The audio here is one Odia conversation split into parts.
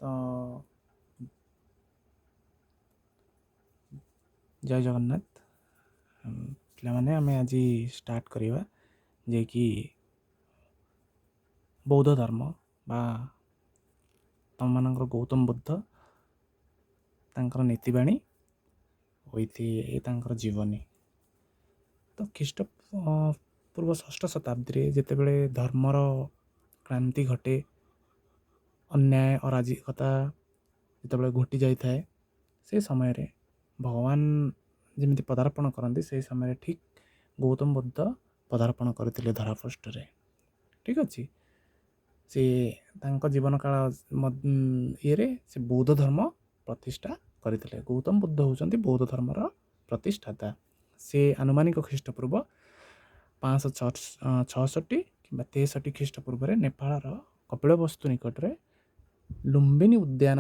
ତ ଜୟ ଜଗନ୍ନାଥ ପିଲାମାନେ, ଆମେ ଆଜି ଷ୍ଟାର୍ଟ କରିବା ଯିଏକି ବୌଦ୍ଧ ଧର୍ମ ବା ତମମାନଙ୍କର ଗୌତମ ବୁଦ୍ଧ, ତାଙ୍କର ନୀତିବାଣୀ ୱିଥ୍ ତାଙ୍କର ଜୀବନୀ। ତ ଖ୍ରୀଷ୍ଟ ପୂର୍ବ ଷଷ୍ଠ ଶତାବ୍ଦୀରେ ଯେତେବେଳେ ଧର୍ମର କ୍ରାନ୍ତି ଘଟେ, ଅନ୍ୟାୟ ଅରାଜକତା ଯେତେବେଳେ ଘୋଟି ଯାଇଥାଏ, ସେ ସମୟରେ ଭଗବାନ ଯେମିତି ପଦାର୍ପଣ କରନ୍ତି, ସେହି ସମୟରେ ଠିକ୍ ଗୌତମ ବୁଦ୍ଧ ପଦାର୍ପଣ କରିଥିଲେ ଧରାପୃଷ୍ଠରେ। ଠିକ୍ ଅଛି, ସେ ତାଙ୍କ ଜୀବନ କାଳ ଇଏରେ ସେ ବୌଦ୍ଧ ଧର୍ମ ପ୍ରତିଷ୍ଠା କରିଥିଲେ। ଗୌତମ ବୁଦ୍ଧ ହେଉଛନ୍ତି ବୌଦ୍ଧ ଧର୍ମର ପ୍ରତିଷ୍ଠାତା। ସେ ଆନୁମାନିକ ଖ୍ରୀଷ୍ଟପୂର୍ବ 566 କିମ୍ବା 63 ଖ୍ରୀଷ୍ଟପୂର୍ବରେ ନେପାଳର କପିଳବସ୍ତୁ ନିକଟରେ ଲୁମ୍ବିନୀ ଉଦ୍ୟାନ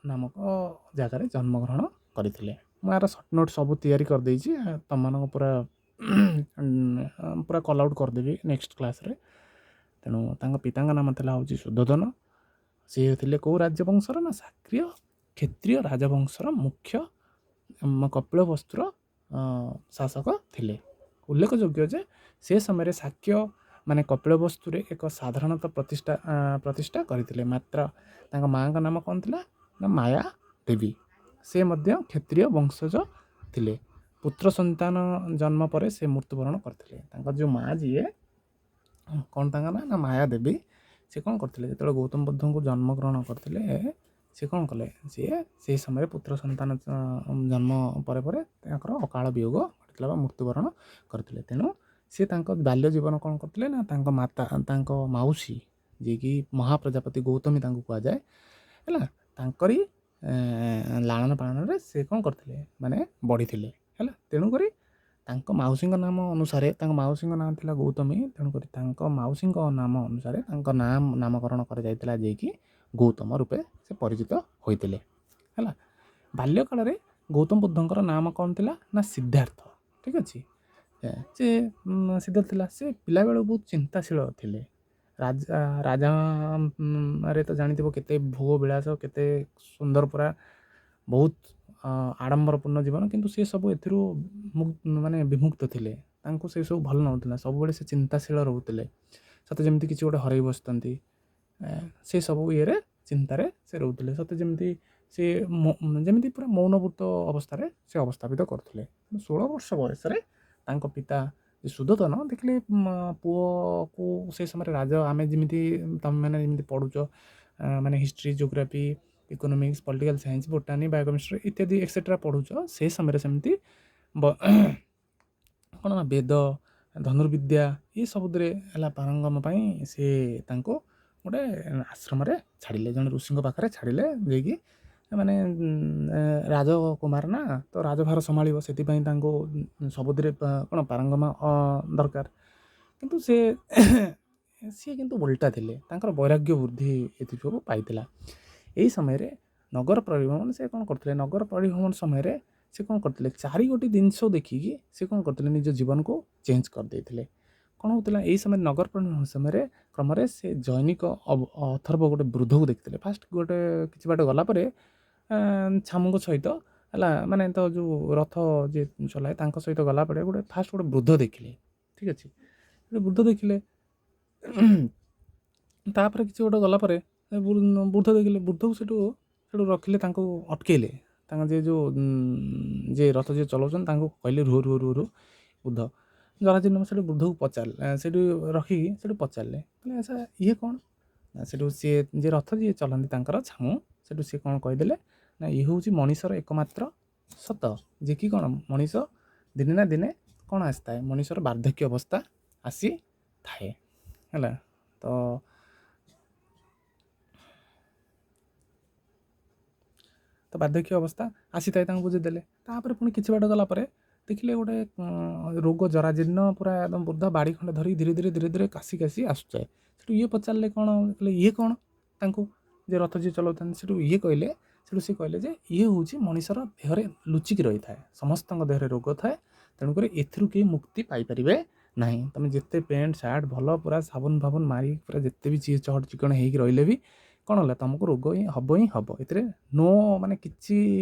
ନାମକ ଜାଗାରେ ଜନ୍ମଗ୍ରହଣ କରିଥିଲେ। ମୁଁ ଏହାର ସର୍ଟ ନୋଟ୍ ସବୁ ତିଆରି କରିଦେଇଛି, ତୁମମାନଙ୍କ ପୁରା ପୁରା କଲ୍ ଆଉଟ୍ କରିଦେବି ନେକ୍ସଟ କ୍ଲାସ୍ରେ। ତେଣୁ ତାଙ୍କ ପିତାଙ୍କ ନାମ ଥିଲା ହେଉଛି ସୁଦ୍ଧୋଧନ। ସିଏ ଥିଲେ କେଉଁ ରାଜବଂଶର ନା ସାକ୍ରିୟ କ୍ଷତ୍ରିୟ ରାଜବଂଶର ମୁଖ୍ୟ କପିଳବସ୍ତୁର ଶାସକ ଥିଲେ। ଉଲ୍ଲେଖଯୋଗ୍ୟ ଯେ ସେ ସମୟରେ ଶାକ୍ୟ ମାନେ କପିଳବସ୍ତୁରେ ଏକ ସାଧାରଣତଃ ପ୍ରତିଷ୍ଠା କରିଥିଲେ। ମାତ୍ର ତାଙ୍କ ମାଆଙ୍କ ନାମ କ'ଣ ଥିଲା ନା ମାୟା ଦେବୀ। ସେ ମଧ୍ୟ କ୍ଷତ୍ରିୟ ବଂଶଜ ଥିଲେ। ପୁତ୍ର ସନ୍ତାନ ଜନ୍ମ ପରେ ସେ ମୃତ୍ୟୁବରଣ କରିଥିଲେ। ତାଙ୍କର ଯେଉଁ ମାଆ ଯିଏ, କ'ଣ ତାଙ୍କ ନାଁ ନା ମାୟା ଦେବୀ, ସେ କ'ଣ କରିଥିଲେ ଯେତେବେଳେ ଗୌତମ ବୁଦ୍ଧଙ୍କୁ ଜନ୍ମଗ୍ରହଣ କରିଥିଲେ, ସେ କ'ଣ କଲେ, ସିଏ ସେହି ସମୟରେ ପୁତ୍ର ସନ୍ତାନ ଜନ୍ମ ପରେ ପରେ ତାଙ୍କର ଅକାଳ ବିୟୋଗ ଘଟିଥିଲା ବା ମୃତ୍ୟୁବରଣ କରିଥିଲେ। ତେଣୁ ସେ ତାଙ୍କ ବାଲ୍ୟ ଜୀବନ କ'ଣ କରିଥିଲେ ନା ତାଙ୍କ ମାତା, ତାଙ୍କ ମାଉସୀ ଯିଏକି ମହାପ୍ରଜାପତି ଗୌତମୀ ତାଙ୍କୁ କୁହାଯାଏ, ହେଲା, ତାଙ୍କରି ଲାଳନ ପାଳନରେ ସେ କ'ଣ କରିଥିଲେ ମାନେ ବଢ଼ିଥିଲେ। ହେଲା, ତେଣୁକରି ତାଙ୍କ ମାଉସୀଙ୍କ ନାମ ଅନୁସାରେ, ତାଙ୍କ ମାଉସୀଙ୍କ ନାଁ ଥିଲା ଗୌତମୀ, ତେଣୁକରି ତାଙ୍କ ମାଉସୀଙ୍କ ନାମ ଅନୁସାରେ ତାଙ୍କ ନାମ ନାମକରଣ କରାଯାଇଥିଲା, ଯିଏକି ଗୌତମ ରୂପେ ସେ ପରିଚିତ ହୋଇଥିଲେ। ହେଲା, ବାଲ୍ୟକାଳରେ ଗୌତମ ବୁଦ୍ଧଙ୍କର ନାମ କ'ଣ ଥିଲା ନା ସିଦ୍ଧାର୍ଥ। ଠିକ୍ ଅଛି, ସେ ସିଦ୍ଧାର୍ଥ ଥିଲା। ସେ ପିଲାବେଳୁ ବହୁତ ଚିନ୍ତାଶୀଳ ଥିଲେ। ରାଜାରେ ତ ଜାଣିଥିବ କେତେ ଭୋଗ ବିଳାସ, କେତେ ସୁନ୍ଦର, ପୁରା ବହୁତ ଆଡ଼ମ୍ବରପୂର୍ଣ୍ଣ ଜୀବନ, କିନ୍ତୁ ସେ ସବୁ ଏଥିରୁ ମାନେ ବିମୁକ୍ତ ଥିଲେ। ତାଙ୍କୁ ସେସବୁ ଭଲ ଲାଗୁଥିଲା। ସବୁବେଳେ ସେ ଚିନ୍ତାଶୀଳ ରହୁଥିଲେ, ସତେ ଯେମିତି କିଛି ଗୋଟେ ହରାଇ ବସିଥାନ୍ତି। ସେସବୁ ଇଏରେ ଚିନ୍ତାରେ ସେ ରହୁଥିଲେ, ସତେ ଯେମିତି ସେ ଯେମିତି ପୁରା ମୌନବୃତ ଅବସ୍ଥାରେ ସେ ଅବସ୍ଥାପିତ କରୁଥିଲେ। 16 ବର୍ଷ ବୟସରେ ତାଙ୍କ ପିତା ସୁଦ୍ଧୋଧନ ଦେଖିଲେ ପୁଅକୁ ସେ ସମୟରେ ରାଜ, ଆମେ ଯେମିତି ତୁମେମାନେ ଯେମିତି ପଢ଼ୁଛ ମାନେ history, geography, economics, political science, botany, biochemistry ଇତ୍ୟାଦି ଏକ୍ସେଟ୍ରା ପଢ଼ୁଛ, ସେ ସମୟରେ ସେମିତି କ'ଣ ନା ବେଦ, ଧନୁର୍ବିଦ୍ୟା ଏ ସବୁଥିରେ ହେଲା ପାରଙ୍ଗମ ପାଇଁ ସେ ତାଙ୍କୁ ଗୋଟେ ଆଶ୍ରମରେ ଛାଡ଼ିଲେ, ଜଣେ ଋଷିଙ୍କ ପାଖରେ ଛାଡ଼ିଲେ, ଯାଇକି ମାନେ ରାଜକୁମାର ନା ତ ରାଜଭାର ସମ୍ଭାଳିବ, ସେଥିପାଇଁ ତାଙ୍କୁ ସବୁଥିରେ କ'ଣ ପାରଙ୍ଗମ ଦରକାର। କିନ୍ତୁ ସିଏ କିନ୍ତୁ ଓଲଟା ଥିଲେ, ତାଙ୍କର ବୈରାଗ୍ୟ ବୃଦ୍ଧି ଏଥିଯୋଗୁଁ ପାଇଥିଲା। ଏହି ସମୟରେ ନଗର ପରିଭ୍ରମଣ ସେ କ'ଣ କରୁଥିଲେ, ନଗର ପରିଭ୍ରମଣ ସମୟରେ ସେ କ'ଣ କରୁଥିଲେ, 4 ଗୋଟି ଜିନିଷ ଦେଖିକି ସେ କ'ଣ କରୁଥିଲେ, ନିଜ ଜୀବନକୁ ଚେଞ୍ଜ କରିଦେଇଥିଲେ। କ'ଣ ହେଉଥିଲା ଏହି ସମୟରେ, ନଗର ପରିଭ୍ରମଣ ସମୟରେ କ୍ରମରେ ସେ ଜୈନିକ ଅଥର୍ବ ଗୋଟେ ବୃଦ୍ଧକୁ ଦେଖିଥିଲେ। ଫାଷ୍ଟ ଗୋଟେ କିଛି ବାଟ ଗଲା ପରେ ଛାମୁଙ୍କ ସହିତ, ହେଲା, ମାନେ ତ ଯେଉଁ ରଥ ଯିଏ ଚଲାଏ ତାଙ୍କ ସହିତ ଗଲା ପରେ ଗୋଟେ ଫାଷ୍ଟ ଗୋଟେ ବୃଦ୍ଧ ଦେଖିଲେ। ଠିକ୍ ଅଛି, ଗୋଟେ ବୃଦ୍ଧ ଦେଖିଲେ। ତାପରେ କିଛି ଗୋଟେ ଗଲା ପରେ ବୃଦ୍ଧ ଦେଖିଲେ। ବୃଦ୍ଧକୁ ସେଠୁ ସେଠୁ ରଖିଲେ, ତାଙ୍କୁ ଅଟକେଇଲେ। ତାଙ୍କ ଯିଏ ଯେଉଁ ଯିଏ ରଥ ଯିଏ ଚଲାଉଛନ୍ତି ତାଙ୍କୁ କହିଲେ, ରୁହ ରୁହ ରୁହ ରୁହ, ବୁଦ୍ଧ ଜରାଜୀର୍ଣ୍ଣ। ସେଠୁ ବୃଦ୍ଧକୁ ପଚାରିଲେ, ସେଠୁ ରଖିକି ସେଠୁ ପଚାରିଲେ, କହିଲେ ଆଚ୍ଛା ଇଏ କ'ଣ ନା? ସେଠୁ ସିଏ ଯିଏ ରଥ ଯିଏ ଚଲାନ୍ତି ତାଙ୍କର ଛାମୁ, ସେଠୁ ସିଏ କ'ଣ କହିଦେଲେ ନା ଇଏ ହେଉଛି ମଣିଷର ଏକମାତ୍ର ସତ, ଯିଏକି କ'ଣ ମଣିଷ ଦିନେ ନା ଦିନେ କ'ଣ ଆସିଥାଏ, ମଣିଷର ବାର୍ଦ୍ଧକ୍ୟ ଅବସ୍ଥା ଆସିଥାଏ। ହେଲା, ତ ତ ବାର୍ଦ୍ଧକ୍ୟ ଅବସ୍ଥା ଆସିଥାଏ, ତାଙ୍କୁ ବୁଝେଇଦେଲେ। ତାପରେ ପୁଣି କିଛି ବାଟ ଗଲା ପରେ ଦେଖିଲେ ଗୋଟେ ରୋଗ ଜରାଜୀର୍ଣ୍ଣ ପୁରା ଏକଦମ ବୃଦ୍ଧ ବାଡ଼ି ଖଣ୍ଡେ ଧରି ଧୀରେ ଧୀରେ ଧୀରେ ଧୀରେ କାଶି କାଶି ଆସୁଥାଏ। ସେଠୁ ଇଏ ପଚାରିଲେ କ'ଣ, କହିଲେ ଇଏ କ'ଣ, ତାଙ୍କୁ ଯେ ରଥ ଯିଏ ଚଲାଉଥାନ୍ତି। ସେଠୁ ଇଏ କହିଲେ, ସେଠୁ ସିଏ କହିଲେ ଯେ ଇଏ ହେଉଛି ମଣିଷର ଦେହରେ ଲୁଚିକି ରହିଥାଏ, ସମସ୍ତଙ୍କ ଦେହରେ ରୋଗ ଥାଏ, ତେଣୁକରି ଏଥିରୁ କେହି ମୁକ୍ତି ପାଇପାରିବେ ନାହିଁ। ତୁମେ ଯେତେ ପ୍ୟାଣ୍ଟ ସାର୍ଟ ଭଲ ପୁରା ସାବୁନ ଫାବୁନ ମାରି ପୁରା ଯେତେ ବି ଚହଟ ଚିକଣ ହେଇକି ରହିଲେ ବି କ'ଣ ହେଲା, ତୁମକୁ ରୋଗ ହିଁ ହେବ ହିଁ ହେବ। ଏଥିରେ ନୋ ମାନେ କିଛି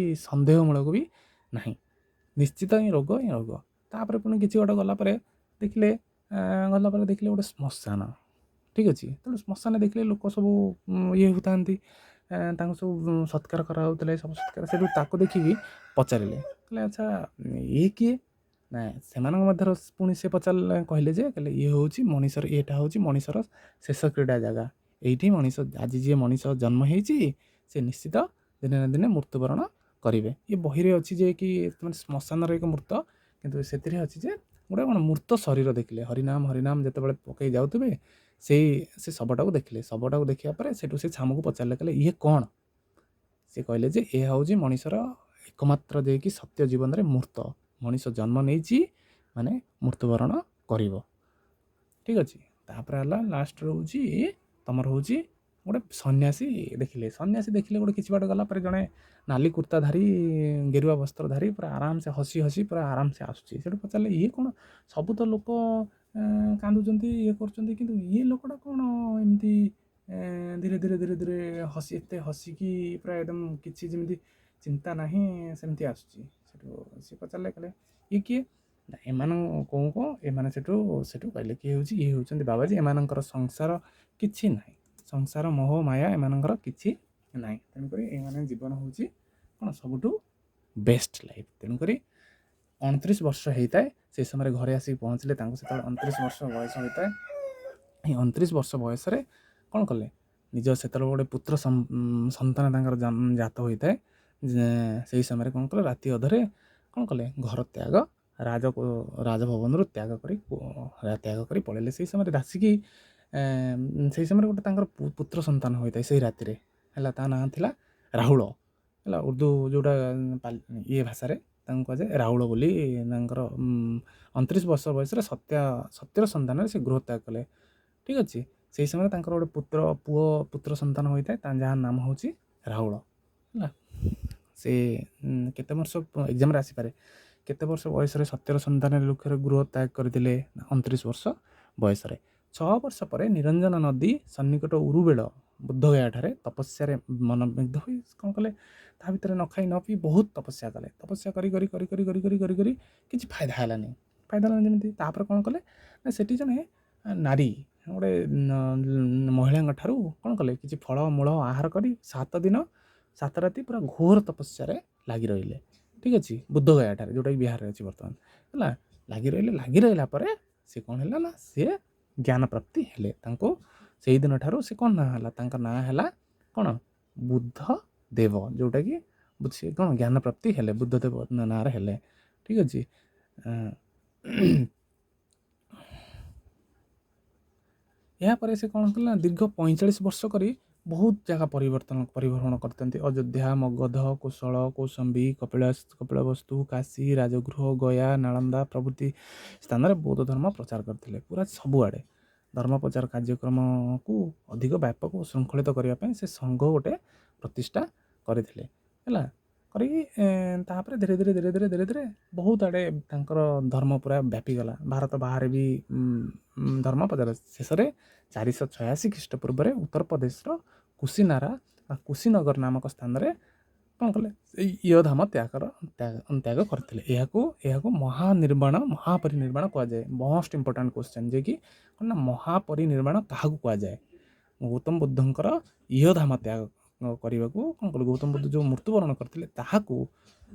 ସନ୍ଦେହମୂଳକ ବି ନାହିଁ, ନିଶ୍ଚିତ ହିଁ ରୋଗ ହିଁ ରୋଗ। ତାପରେ ପୁଣି କିଛି ଗୋଟେ ଗଲା ପରେ ଦେଖିଲେ, ଗଲା ପରେ ଦେଖିଲେ ଗୋଟେ ଶ୍ମଶାନ, ଠିକ୍ ଅଛି। ତେଣୁ ଶ୍ମଶାନ ଦେଖିଲେ ଲୋକ ସବୁ ଇଏ ହେଉଥାନ୍ତି, ତାଙ୍କୁ ସବୁ ସତ୍କାର କରାହେଉଥିଲେ, ସବୁ ସତ୍କାର। ସେଠୁ ତାକୁ ଦେଖିକି ପଚାରିଲେ, କହିଲେ ଆଚ୍ଛା ଇଏ କିଏ? ନା ସେମାନଙ୍କ ମଧ୍ୟରେ ପୁଣି ସେ ପଚାରିଲେ, କହିଲେ ଯେ କହିଲେ ଇଏ ହେଉଛି ମଣିଷର, ଏଇଟା ହେଉଛି ମଣିଷର ଶେଷ କ୍ରୀଡ଼ା ଜାଗା। ଏଇଠି ମଣିଷ ଆଜି ଯିଏ ମଣିଷ ଜନ୍ମ ହେଇଛି ସେ ନିଶ୍ଚିତ ଦିନେ ନା ଦିନେ ମୃତ୍ୟୁବରଣ କରିବେ। ଏ ବହିରେ ଅଛି ଯେ କି ମାନେ ଶ୍ମଶାନରେ ଏକ ମୃତ, କିନ୍ତୁ ସେଥିରେ ଅଛି ଯେ ଗୋଟେ କ'ଣ ମୃତ ଶରୀର ଦେଖିଲେ, ହରିନାମ ହରିନାମ ଯେତେବେଳେ ପକାଇ ଯାଉଥିବେ ସେଇ ସେ ଶବଟାକୁ ଦେଖିଲେ। ଶବଟାକୁ ଦେଖିବା ପରେ ସେଠୁ ସେ ଛାମୁକୁ ପଚାରିଲେ, କହିଲେ ଇଏ କ'ଣ? ସେ କହିଲେ ଯେ ଏହା ହେଉଛି ମଣିଷର ଏକମାତ୍ର ଦେଇକି ସତ୍ୟ ଜୀବନରେ ମୂର୍ତ୍ତ, ମଣିଷ ଜନ୍ମ ନେଇଛି ମାନେ ମୃତ୍ୟୁବରଣ କରିବ, ଠିକ୍ ଅଛି। ତାପରେ ହେଲା ଲାଷ୍ଟ ରହୁଛି ତୁମର ହେଉଛି ଗୋଟେ ସନ୍ନ୍ୟାସୀ ଦେଖିଲେ। ସନ୍ନ୍ୟାସୀ ଦେଖିଲେ ଗୋଟେ କିଛି ବାଟ ଗଲା ପରେ ଜଣେ ନାଲି କୁର୍ତ୍ତାଧାରୀ ଗେରୁଆ ବସ୍ତ୍ରଧାରୀ ପୁରା ଆରାମସେ ହସି ହସି ପୁରା ଆରାମସେ ଆସୁଛି। ସେଠୁ ପଚାରିଲେ ଇଏ କ'ଣ, ସବୁ ତ ଲୋକ କାନ୍ଦୁଛନ୍ତି ଇଏ କରୁଛନ୍ତି, କିନ୍ତୁ ଇଏ ଲୋକଟା କ'ଣ ଏମିତି ଧୀରେ ଧୀରେ ଧୀରେ ଧୀରେ ହସି ଏତେ ହସିକି ପୁରା ଏକଦମ କିଛି ଯେମିତି ଚିନ୍ତା ନାହିଁ ସେମିତି ଆସୁଛି। ସେଠୁ ସିଏ ପଚାରିଲେ, କହିଲେ ଇଏ କିଏ? ନା ଏମାନଙ୍କୁ କହୁ କହୁ ଏମାନେ ସେଠୁ ସେଠୁ କହିଲେ କିଏ ହେଉଛି, ଇଏ ହେଉଛନ୍ତି ବାବାଜୀ, ଏମାନଙ୍କର ସଂସାର କିଛି ନାହିଁ, ସଂସାର ମୋହ ମାୟା ଏମାନଙ୍କର କିଛି ନାହିଁ, ତେଣୁକରି ଏମାନେ ଜୀବନ ହେଉଛି କ'ଣ ସବୁଠୁ ବେଷ୍ଟ ଲାଇଫ୍। ତେଣୁକରି 29 ବର୍ଷ ହେଇଥାଏ ସେଇ ସମୟରେ ଘରେ ଆସିକି ପହଞ୍ଚିଲେ ତାଙ୍କୁ ସେତେବେଳେ 29 ବର୍ଷ ବୟସ ହୋଇଥାଏ। ଏଇ 29 ବର୍ଷ ବୟସରେ କ'ଣ କଲେ, ନିଜ ସେତେବେଳେ ଗୋଟେ ପୁତ୍ର ସନ୍ତାନ ତାଙ୍କର ଜାତ ହୋଇଥାଏ। ସେଇ ସମୟରେ କ'ଣ କଲେ, ରାତି ଅଧରେ କ'ଣ କଲେ, ଘର ତ୍ୟାଗ, ରାଜଭବନରୁ ତ୍ୟାଗ କରି ପଳେଇଲେ। ସେଇ ସମୟରେ ଦାସିକି ସେଇ ସମୟରେ ଗୋଟେ ତାଙ୍କର ପୁତ୍ର ସନ୍ତାନ ହୋଇଥାଏ ସେଇ ରାତିରେ, ହେଲା। ତା ନାଁ ଥିଲା ରାହୁଳ, ହେଲା। ଉର୍ଦ୍ଦୁ ଯେଉଁଟା ଇଏ ଭାଷାରେ ତାଙ୍କୁ କୁହାଯାଏ ରାହୁଳ ବୋଲି। ତାଙ୍କର 29 ବର୍ଷ ବୟସରେ ସତ୍ୟର ସନ୍ଧାନରେ ସେ ଗୃହ ତ୍ୟାଗ କଲେ, ଠିକ୍ ଅଛି। ସେଇ ସମୟରେ ତାଙ୍କର ଗୋଟେ ପୁତ୍ର ସନ୍ତାନ ହୋଇଥାଏ, ଯାହା ନାମ ହେଉଛି ରାହୁଳ, ହେଲା। ସେ କେତେ ବର୍ଷ ଏକ୍ଜାମ୍ରେ ଆସିପାରେ, କେତେ ବର୍ଷ ବୟସରେ ସତ୍ୟର ସନ୍ଧାନରେ ଲକ୍ଷ୍ୟରେ ଗୃହ ତ୍ୟାଗ କରିଥିଲେ? 29 ବର୍ଷ ବୟସରେ। 6 ବର୍ଷ ପରେ ନିରଞ୍ଜନ ନଦୀ ସନ୍ନିକଟ ଉରୁବେଳ ବୁଦ୍ଧଗୟା ଠାରେ ତପସ୍ୟାରେ ମନମୁଗ୍ଧ ହୋଇ କ'ଣ କଲେ, ତା ଭିତରେ ନ ଖାଇ ନ ପିଇ ବହୁତ ତପସ୍ୟା କଲେ। ତପସ୍ୟା କରି କରି କରି କରି କରି କରି କରି କରି କିଛି ଫାଇଦା ହେଲାନି, ଫାଇଦା ହେଲାନି ଯେମିତି। ତାପରେ କ'ଣ କଲେ ନା ସେଠି ଜଣେ ନାରୀ ଗୋଟେ ମହିଳାଙ୍କ ଠାରୁ କ'ଣ କଲେ, କିଛି ଫଳ ମୂଳ ଆହାର କରି 7 ଦିନ 7 ରାତି ପୁରା ଘୋର ତପସ୍ୟାରେ ଲାଗି ରହିଲେ, ଠିକ୍ ଅଛି। ବୁଦ୍ଧଗୟା ଠାରେ, ଯେଉଁଟାକି ବିହାରରେ ଅଛି ବର୍ତ୍ତମାନ, ହେଲା। ଲାଗି ରହିଲେ। ଲାଗି ରହିଲା ପରେ ସେ କ'ଣ ହେଲା ନା ସିଏ ଜ୍ଞାନ ପ୍ରାପ୍ତି ହେଲେ। ତାଙ୍କୁ ସେଇଦିନ ଠାରୁ ସେ କ'ଣ ନାଁ ହେଲା, ତାଙ୍କ ନାଁ ହେଲା କ'ଣ ବୁଦ୍ଧ ଦେବ, ଯେଉଁଟାକି ସେ କ'ଣ ଜ୍ଞାନ ପ୍ରାପ୍ତି ହେଲେ, ବୁଦ୍ଧଦେବ ନାଁରେ ହେଲେ, ଠିକ୍ ଅଛି। ଏହାପରେ ସେ କ'ଣ କଲେ ନା ଦୀର୍ଘ 45 ବର୍ଷ କରି ବହୁତ ଜାଗା ପରିଭ୍ରମଣ କରିଥାନ୍ତି। ଅଯୋଧ୍ୟା, ମଗଧ, କୋଶଳ, କୌଶମ୍ବୀ, କପିଳବସ୍ତୁ, କାଶୀ, ରାଜଗୃହ, ଗୟା, ନାଳନ୍ଦା ପ୍ରଭୃତି ସ୍ଥାନରେ ବୌଦ୍ଧ ଧର୍ମ ପ୍ରଚାର କରିଥିଲେ। ପୁରା ସବୁଆଡ଼େ ଧର୍ମ ପ୍ରଚାର କାର୍ଯ୍ୟକ୍ରମକୁ ଅଧିକ ବ୍ୟାପକ ଓ ଶୃଙ୍ଖଳିତ କରିବା ପାଇଁ ସେ ସଂଘ ଗୋଟେ ପ୍ରତିଷ୍ଠା କରିଥିଲେ, ହେଲା। କରିକି ତାପରେ ଧୀରେ ଧୀରେ ଧୀରେ ଧୀରେ ଧୀରେ ଧୀରେ ବହୁତ ଆଡ଼େ ତାଙ୍କର ଧର୍ମ ପୁରା ବ୍ୟାପିଗଲା। ଭାରତ ବାହାରେ ବି ଧର୍ମ ପ୍ରଚାର। ଶେଷରେ 486 ଖ୍ରୀଷ୍ଟପୂର୍ବରେ ଉତ୍ତରପ୍ରଦେଶର କୁଶିନାରା ବା କୁଶିନଗର ନାମକ ସ୍ଥାନରେ କ'ଣ କଲେ, ସେଇ ଇୟଧାମ ତ୍ୟାଗ କରିଥିଲେ। ଏହାକୁ ମହାନିର୍ବାଣ, ମହାପରିନିର୍ବାଣ କୁହାଯାଏ। ମୋଷ୍ଟ ଇମ୍ପୋର୍ଟାଣ୍ଟ କ୍ୱେଶ୍ଚନ୍, ଯିଏକି କ'ଣ ନା ମହାପରିନିର୍ବାଣ କାହାକୁ କୁହାଯାଏ? ଗୌତମ ବୁଦ୍ଧଙ୍କର ଇହଧାମ ତ୍ୟାଗ କରିବାକୁ କ'ଣ କଲେ, ଗୌତମ ବୁଦ୍ଧ ଯେଉଁ ମୃତ୍ୟୁବରଣ କରିଥିଲେ ତାହାକୁ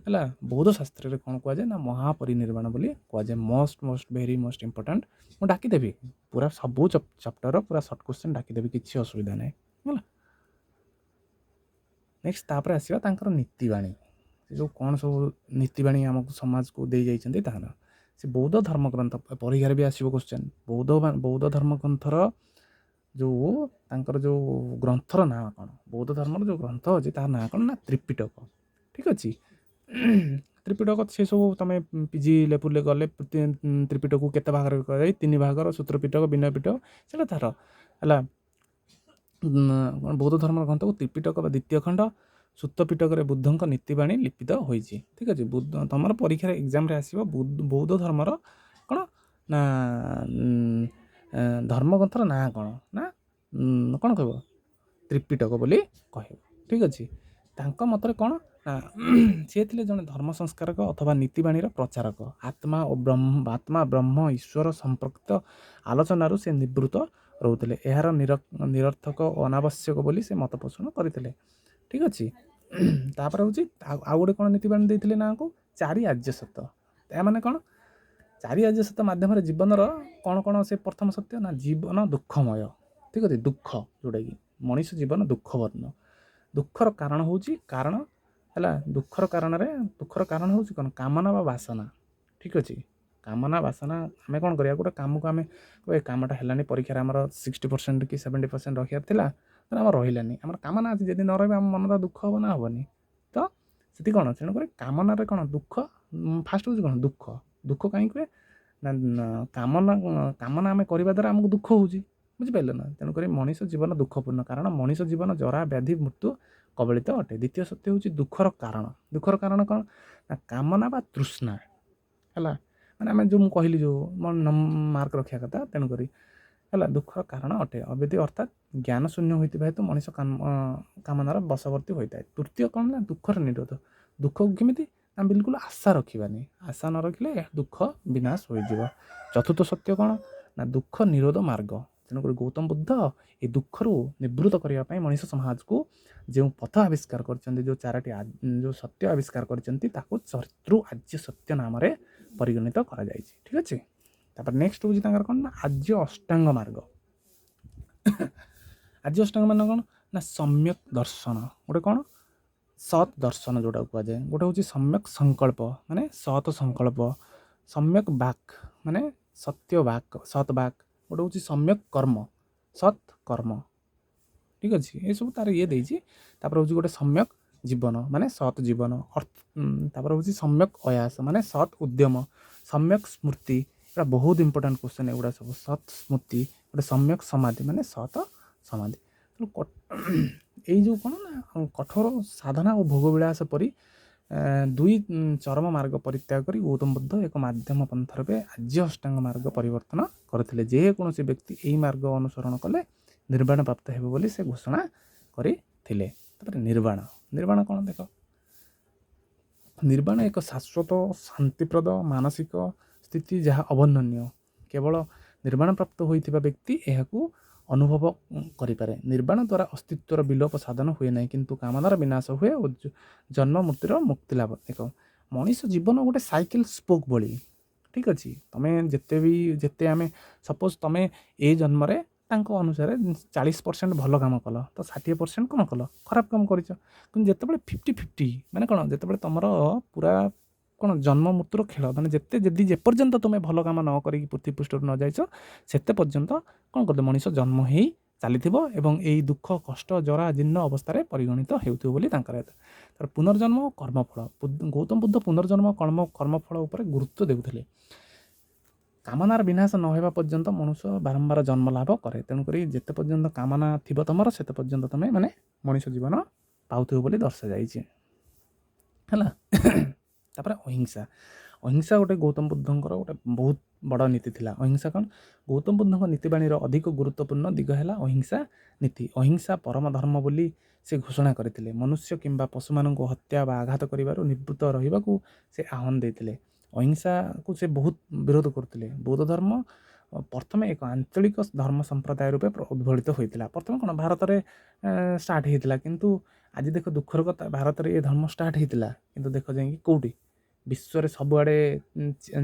ହେଲା ବୌଦ୍ଧ ଶାସ୍ତ୍ରରେ କ'ଣ କୁହାଯାଏ ନା ମହାପରିନିର୍ବାଣ ବୋଲି କୁହାଯାଏ। Most most very most important. ମୁଁ ଡାକିଦେବି ପୁରା ସବୁ ଚାପ୍ଟରର ପୁରା ସର୍ଟ କ୍ୱେଶ୍ଚନ୍ ଡାକିଦେବି, କିଛି ଅସୁବିଧା ନାହିଁ, ହେଲା। ନେକ୍ସଟ ତାପରେ ଆସିବା ତାଙ୍କର ନୀତିବାଣୀ, ସେ ଯେଉଁ କ'ଣ ସବୁ ନୀତିବାଣୀ ଆମକୁ ସମାଜକୁ ଦେଇଯାଇଛନ୍ତି ତାହାର। ସେ ବୌଦ୍ଧ ଧର୍ମଗ୍ରନ୍ଥ ପରୀକ୍ଷାରେ ବି ଆସିବ କ୍ୱେଶ୍ଚନ୍। ବୌଦ୍ଧ ଧର୍ମଗ୍ରନ୍ଥର ଯେଉଁ ତାଙ୍କର ଯେଉଁ ଗ୍ରନ୍ଥର ନାଁ କ'ଣ, ବୌଦ୍ଧ ଧର୍ମର ଯେଉଁ ଗ୍ରନ୍ଥ ଅଛି ତାର ନାଁ କ'ଣ ନା ତ୍ରିପିଟକ, ଠିକ୍ ଅଛି। ତ୍ରିପିଟକ ସେସବୁ ତୁମେ ପିଜି ଲେବୁଲରେ ଗଲେ ତ୍ରିପିଟକକୁ କେତେ ଭାଗରେ କରାଯାଏ, 3 ଭାଗର, ସୂତ୍ରପିଟକ, ବିନୟ ପିଟକ, ସେଇଟା ତାର ହେଲା। ବୌଦ୍ଧ ଧର୍ମର ଗ୍ରନ୍ଥକୁ ତ୍ରିପିଟକ ବା ଦ୍ୱିତୀୟ ଖଣ୍ଡ, ସୂତ ପିଟକରେ ବୁଦ୍ଧଙ୍କ ନୀତିବାଣୀ ଲିପିତ ହୋଇଛି, ଠିକ୍ ଅଛି। ବୁଦ୍ଧ ତମର ପରୀକ୍ଷାରେ ଏକ୍ଜାମ୍ରେ ଆସିବ ବୌଦ୍ଧ ଧର୍ମର କ'ଣ ନା ଧର୍ମଗ୍ରନ୍ଥର ନାଁ କ'ଣ ନା କ'ଣ କହିବ, ତ୍ରିପିଟକ ବୋଲି କହିବ। ଠିକ୍ ଅଛି। ତାଙ୍କ ମତରେ କ'ଣ ନା ସିଏ ଥିଲେ ଜଣେ ଧର୍ମ ସଂସ୍କାରକ ଅଥବା ନୀତିବାଣୀର ପ୍ରଚାରକ। ଆତ୍ମା ଓ ବ୍ରହ୍ମ, ଆତ୍ମା ବ୍ରହ୍ମ ଈଶ୍ୱର ସମ୍ପର୍କିତ ଆଲୋଚନାରୁ ସେ ନିବୃତ୍ତ ରହୁଥିଲେ। ଏହାର ନିରର୍ଥକ ଓ ଅନାବଶ୍ୟକ ବୋଲି ସେ ମତ ପୋଷଣ କରିଥିଲେ। ଠିକ୍ ଅଛି। ତାପରେ ହେଉଛି ଆଉ ଗୋଟେ କ'ଣ ନୀତିବାଣୀ ଦେଇଥିଲେ ନାଁକୁ ଚାରି ଆର୍ଯ୍ୟ ସତ୍ୟ। ଏହା ମାନେ କ'ଣ? ଚାରି ଆର୍ଯ୍ୟ ସତ୍ୟ ମାଧ୍ୟମରେ ଜୀବନର କ'ଣ କ'ଣ ସେ ପ୍ରଥମ ସତ୍ୟ ନା ଜୀବନ ଦୁଃଖମୟ। ଠିକ୍ ଅଛି। ଦୁଃଖ ଯେଉଁଟାକି ମଣିଷ ଜୀବନ ଦୁଃଖବର୍ଣ୍ଣ। ଦୁଃଖର କାରଣ ହେଉଛି କାରଣ ହେଲା ଦୁଃଖର କାରଣରେ ଦୁଃଖର କାରଣ ହେଉଛି କ'ଣ? କାମନା ବା ବାସନା। ଠିକ୍ ଅଛି। କାମନା ବାସନା ଆମେ କ'ଣ କରିବା, ଗୋଟେ କାମକୁ ଆମେ ଏ କାମଟା ହେଲାନି, ପରୀକ୍ଷାରେ ଆମର 60% କି 70% ରଖିବାର ଥିଲା, ତେଣୁ ଆମର ରହିଲାନି, ଆମର କାମନା ଅଛି, ଯଦି ନ ରହିବ ଆମ ମନଟା ଦୁଃଖ ହେବ ନା ହେବନି? ତ ସେଠି କ'ଣ, ତେଣୁକରି କାମନାରେ କ'ଣ ଦୁଃଖ ଫାଷ୍ଟ ହେଉଛି କ'ଣ ଦୁଃଖ। ଦୁଃଖ କାହିଁକି ହୁଏ ନା କାମନା, କାମନା ଆମେ କରିବା ଦ୍ୱାରା ଆମକୁ ଦୁଃଖ ହେଉଛି, ବୁଝିପାରିଲେ ନା? ତେଣୁକରି ମଣିଷ ଜୀବନ ଦୁଃଖପୂର୍ଣ୍ଣ, କାରଣ ମଣିଷ ଜୀବନ ଜରା ବ୍ୟାଧି ମୃତ୍ୟୁ କବଳିତ ଅଟେ। ଦ୍ୱିତୀୟ ସତ୍ୟ ହେଉଛି ଦୁଃଖର କାରଣ। ଦୁଃଖର କାରଣ କ'ଣ ନା କାମନା ବା ତୃଷ୍ଣା। ହେଲା, ମାନେ ଆମେ ଯେଉଁ ମୁଁ କହିଲି ଯେଉଁ ମାର୍କ ରଖିବା କଥା, ତେଣୁକରି ହେଲା ଦୁଃଖର କାରଣ ଅଟେ। ଅବିଧି ଅର୍ଥାତ୍ ଜ୍ଞାନ ଶୂନ୍ୟ ହୋଇଥିବା ହେତୁ ମଣିଷ କାମନାର ବଶବର୍ତ୍ତୀ ହୋଇଥାଏ। ତୃତୀୟ କ'ଣ ନା ଦୁଃଖର ନିରୋଧ। ଦୁଃଖକୁ କେମିତି ନା ବିଲକୁଲ ଆଶା ରଖିବାନି, ଆଶା ନ ରଖିଲେ ଦୁଃଖ ବିନାଶ ହୋଇଯିବ। ଚତୁର୍ଥ ସତ୍ୟ କ'ଣ ନା ଦୁଃଖ ନିରୋଧ ମାର୍ଗ। ତେଣୁକରି ଗୌତମ ବୁଦ୍ଧ ଏ ଦୁଃଖରୁ ନିବୃତ୍ତ କରିବା ପାଇଁ ମଣିଷ ସମାଜକୁ ଯେଉଁ ପଥ ଆବିଷ୍କାର କରିଛନ୍ତି, ଯେଉଁ ଚାରୋଟି ଯେଉଁ ସତ୍ୟ ଆବିଷ୍କାର କରିଛନ୍ତି, ତାକୁ ଚତୁର୍ ଆର୍ଯ୍ୟ ସତ୍ୟ ନାମରେ ପରିଗଣିତ କରାଯାଇଛି। ଠିକ୍ ଅଛି। ତାପରେ ନେକ୍ସଟ ହେଉଛି ତାଙ୍କର କ'ଣ ନା ଆର୍ଯ୍ୟ ଅଷ୍ଟାଙ୍ଗ ମାର୍ଗ। ଆର୍ଯ୍ୟ ଅଷ୍ଟାଙ୍ଗ ମାନେ କ'ଣ ନା ସମ୍ୟକ ଦର୍ଶନ, ଗୋଟେ କ'ଣ ସତ୍ ଦର୍ଶନ ଯେଉଁଟାକୁ କୁହାଯାଏ, ଗୋଟେ ହେଉଛି ସମ୍ୟକ ସଂକଳ୍ପ ମାନେ ସତ ସଂକଳ୍ପ, ସମ୍ୟକ ବାକ୍ ମାନେ ସତ୍ୟ ବାକ୍ ସତ୍ ବାକ୍, ଗୋଟେ ହେଉଛି ସମ୍ୟକ କର୍ମ ସତ୍ କର୍ମ। ଠିକ୍ ଅଛି। ଏସବୁ ତାର ଇଏ ଦେଇଛି। ତାପରେ ହେଉଛି ଗୋଟେ ସମ୍ୟକ ଜୀବନ ମାନେ ସତ୍ ଜୀବନ, ଅର୍ଥ ତାପରେ ହେଉଛି ସମ୍ୟକ ଅୟାସ ମାନେ ସତ୍ ଉଦ୍ୟମ, ସମ୍ୟକ ସ୍ମୃତି, ଏଇଟା ବହୁତ ଇମ୍ପୋର୍ଟାଣ୍ଟ କ୍ୱେଶ୍ଚନ୍ ଏଗୁଡ଼ା ସବୁ, ସତ୍ ସ୍ମୃତି, ଗୋଟେ ସମ୍ୟକ ସମାଧି ମାନେ ସତ ସମାଧି। ତେଣୁ ଏଇ ଯେଉଁ କ'ଣ ନା କଠୋର ସାଧନା ଓ ଭୋଗବିଳାସ ପରି ଦୁଇ ଚରମ ମାର୍ଗ ପରିତ୍ୟାଗ କରି ଗୌତମ ବୁଦ୍ଧ ଏକ ମାଧ୍ୟମ ପନ୍ଥ ରୂପେ ଆର୍ଯ୍ୟ ଅଷ୍ଟାଙ୍ଗ ମାର୍ଗ ପରିବର୍ତ୍ତନ କରିଥିଲେ। ଯେକୌଣସି ବ୍ୟକ୍ତି ଏହି ମାର୍ଗ ଅନୁସରଣ କଲେ ନିର୍ବାଣ ପ୍ରାପ୍ତ ହେବ ବୋଲି ସେ ଘୋଷଣା କରିଥିଲେ। ତାପରେ ନିର୍ବାଣ, ନିର୍ବାଣ କ'ଣ ଦେଖ, ନିର୍ବାଣ ଏକ ଶାଶ୍ୱତ ଶାନ୍ତିପ୍ରଦ ମାନସିକ ସ୍ଥିତି ଯାହା ଅବର୍ଣ୍ଣନୀୟ। କେବଳ ନିର୍ବାଣ ପ୍ରାପ୍ତ ହୋଇଥିବା ବ୍ୟକ୍ତି ଏହାକୁ ଅନୁଭବ କରିପାରେ। ନିର୍ବାଣ ଦ୍ୱାରା ଅସ୍ତିତ୍ୱର ବିଲୋପ ସାଧନ ହୁଏ ନାହିଁ, କିନ୍ତୁ କାମନାର ବିନାଶ ହୁଏ ଓ ଜନ୍ମ ମୃତ୍ୟୁର ମୁକ୍ତି ଲାଭ। ଦେଖ ମଣିଷ ଜୀବନ ଗୋଟେ ସାଇକେଲ ସ୍ପୋକ୍ ଭଳି। ଠିକ୍ ଅଛି। ତମେ ଯେତେ ବି ଯେତେ ଆମେ ସପୋଜ ତମେ ଏ ଜନ୍ମରେ ତାଙ୍କ ଅନୁସାରେ 40% ଭଲ କାମ କଲ, ତ 60% କ'ଣ କଲ, ଖରାପ କାମ କରିଛ। କିନ୍ତୁ ଯେତେବେଳେ 50-50 ମାନେ କ'ଣ, ଯେତେବେଳେ ତମର ପୁରା କ'ଣ ଜନ୍ମ ମୃତ୍ୟୁର ଖେଳ, ମାନେ ଯେତେ ଯଦି ଯେପର୍ଯ୍ୟନ୍ତ ତୁମେ ଭଲ କାମ ନ କରିକି ପୃଥିବୀ ପୃଷ୍ଠରୁ ନ ଯାଇଛ, ସେତେ ପର୍ଯ୍ୟନ୍ତ କ'ଣ କରିବ ମଣିଷ ଜନ୍ମ ହେଇ ଚାଲିଥିବ ଏବଂ ଏଇ ଦୁଃଖ କଷ୍ଟ ଜରା ଜୀର୍ଣ୍ଣ ଅବସ୍ଥାରେ ପରିଗଣିତ ହେଉଥିବ ବୋଲି ତାଙ୍କର ତାର ପୁନର୍ଜନ୍ମ ଓ କର୍ମଫଳ। ଗୌତମ ବୁଦ୍ଧ ପୁନର୍ଜନ୍ମ କର୍ମଫଳ ଉପରେ ଗୁରୁତ୍ୱ ଦେଉଥିଲେ। କାମନାର ବିନାଶ ନ ହେବା ପର୍ଯ୍ୟନ୍ତ ମନୁଷ୍ୟ ବାରମ୍ବାର ଜନ୍ମ ଲାଭ କରେ। ତେଣୁକରି ଯେତେ ପର୍ଯ୍ୟନ୍ତ କାମନା ଥିବ ତୁମର, ସେତେ ପର୍ଯ୍ୟନ୍ତ ତୁମେ ମାନେ ମଣିଷ ଜୀବନ ପାଉଥିବ ବୋଲି ଦର୍ଶାଯାଇଛି। ହେଲା। ତାପରେ ଅହିଂସା। ଅହିଂସା ଗୋଟେ ଗୌତମ ବୁଦ୍ଧଙ୍କର ଗୋଟେ ବହୁତ ବଡ଼ ନୀତି ଥିଲା। ଅହିଂସା କ'ଣ? ଗୌତମ ବୁଦ୍ଧଙ୍କ ନୀତିବାଣୀର ଅଧିକ ଗୁରୁତ୍ୱପୂର୍ଣ୍ଣ ଦିଗ ହେଲା ଅହିଂସା ନୀତି। ଅହିଂସା ପରମ ଧର୍ମ ବୋଲି ସେ ଘୋଷଣା କରିଥିଲେ। ମନୁଷ୍ୟ କିମ୍ବା ପଶୁମାନଙ୍କୁ ହତ୍ୟା ବା ଆଘାତ କରିବାରୁ ନିବୃତ୍ତ ରହିବାକୁ ସେ ଆହ୍ୱାନ ଦେଇଥିଲେ। ଅହିଂସାକୁ ସେ ବହୁତ ବିରୋଧ କରୁଥିଲେ। ବୌଦ୍ଧ ଧର୍ମ ପ୍ରଥମେ ଏକ ଆଞ୍ଚଳିକ ଧର୍ମ ସମ୍ପ୍ରଦାୟ ରୂପେ ଉଦ୍ବଳିତ ହୋଇଥିଲା। ପ୍ରଥମେ କ'ଣ ଭାରତରେ ଷ୍ଟାର୍ଟ ହେଇଥିଲା, କିନ୍ତୁ ଆଜି ଦେଖ ଦୁଃଖର କଥା, ଭାରତରେ ଏ ଧର୍ମ ଷ୍ଟାର୍ଟ ହେଇଥିଲା, କିନ୍ତୁ ଦେଖ ଯାଇକି କେଉଁଠି ବିଶ୍ୱରେ ସବୁଆଡ଼େ,